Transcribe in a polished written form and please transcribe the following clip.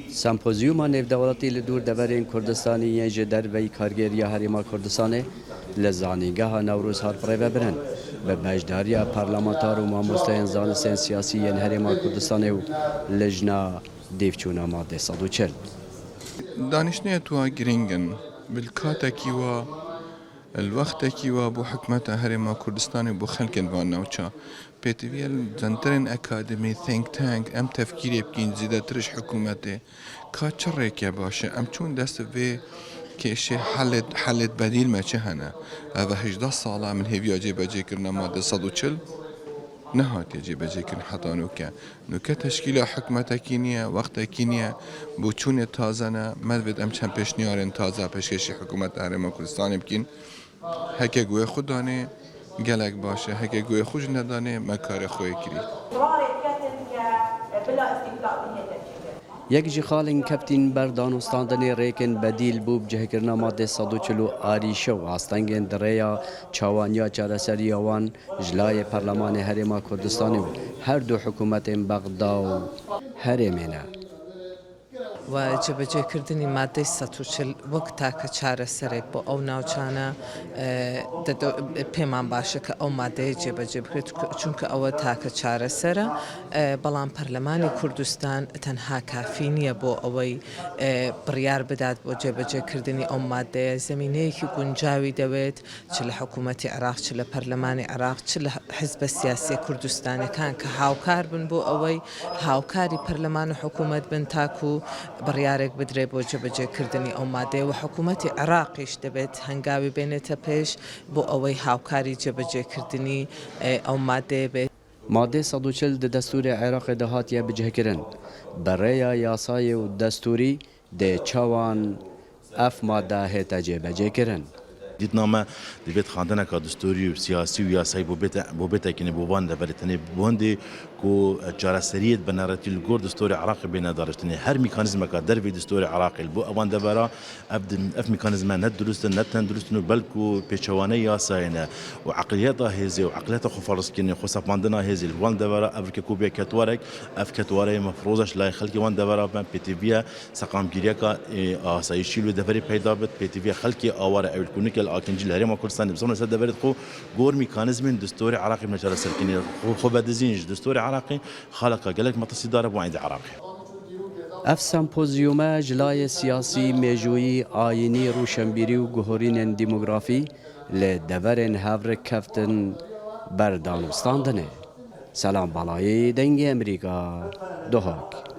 Sempozyûma Nêvdewletî li dûr deverên Kurdistanê yên ji derveyî kargêriya Herêma Kurdistanê li Zanîngeha Newroz hat birêvebirin. Bi beşdariya parlamentar û mamosteyên zanistên siyasî yên Herêma Kurdistanê û Lijna Dêvçûna Madê 140. Daniştinê tu girîng in. Bi katekî wa Li wextekî wa bo hikûmeta Herêma Kurdistanê û bo xelkên van navça pêtivîye li centerên akademî, think tank, em tevkîrê bikîn zêdetir ji hikûmetê ka çi rêke baş e, em çûn dest vê kêşê helê helê bedîl me çi hene. Ev e 18 sal e min hêviya cêbecêkirina madde 140 nehatiye cêbecêkirin heta nûke. Nûke teşkîla hikûmetekî niye, wextekî niye, bo çûnê taze ne, me divêt em çend pêşniyarên taze pêşkêşî hikûmeta Herêma Kurdistanê bikîn. Heke guhê xwe danê gelek baş e, heke guhê xwe jî nedanê me karê xwe yê kirî. Yek ji xalên keftîn ber danûstandinê rêkên bedîl bû bi cihkirina madê 140 û arîşe û astengên di rêya çawaniya çareseriya wan Ji layê Perlemanê Herêma Kurdistanê û her du hikûmetên Bexda û Herêmê ne. و جێبەجێکردنی مادەی 140 وەک تاکە چارەسەرێک بۆ ئەو ناوچانە پێمان باشە کە ئەو مادەیە جێبەجێ بکرێت چونکە ئەوە تاکە چارەسەرە بەڵام پەرلەمانی کوردستان تەنها کافی نییە بۆ ئەوەی بڕیار بدات بۆ جێبەجێکردنی ئەو مادەیە زەمینەیەکی گونجاوی دەوێت چ لە حکوومەتی عێراق، چ لە پەرلەمانی عێراق، چ لە حزبە سیاسییە کوردستانیەکان کە هاوکار بن بۆ ئەوەی هاوکاری پەرلەمان و حکوومەت بن تاکوو بڕیارێک بدرێت بۆ جێبەجێکردنی ئەو مادەیە و حکوومەتی عێراقیش دەبێت هەنگاوی بێنێتە پێش بۆ ئەوەی هاوکاری جێبەجێکردنی ئەو مادەیە بێت. مادەی 140 di destûrê Iraqê de hatiye bicihkirin. Bi rêya yasayê û destûrî Dê çawan ev madde hête cêbecêkirin? Dîtina me divêt xwendineka destûrî û siyasî û yasayî bo bête bo bêtekinê bo van deverê tenê bo hindê ku çareseriyê bi neretî li gor destûrê Iraqê bêne dariştinê. Her mîkanîzmeka dervê destûrê Iraqê li bo evan devera ev ev mîkanîzme ne dirust in, ne tendurist in û belku pêçewaneyê yasayê ne û eqliyeta hêzê û eqliyeta xweferzkirinê, xwesepandina hêzê li wan devera ev rike ku bûye ketwarek Ev ketwareyê mefroze ji layê xelkê wan devera be, pêtiviye seqamgîriyeka asayîşî li wê deverê peyda bit, pêtiviye xelkê aware ewil ku nike li akincî li Herêma Kurdistanê bi zona ser deverê dixwe gor mîkanîzmên distûrê Iraqê bine çareserkirinê xwe vedizîn ji distûrê Iraqê xaleka gelek metirsîdar e bo êndê Iraqê. Ev sempozyûme ji layê siyasî, mêjûyî, ayînî, rûşenbîrî û guherînên demografî li deverên hevrik keftin ber danûstandinê. Selam Balayî, Dengê Amerîka, Duhok.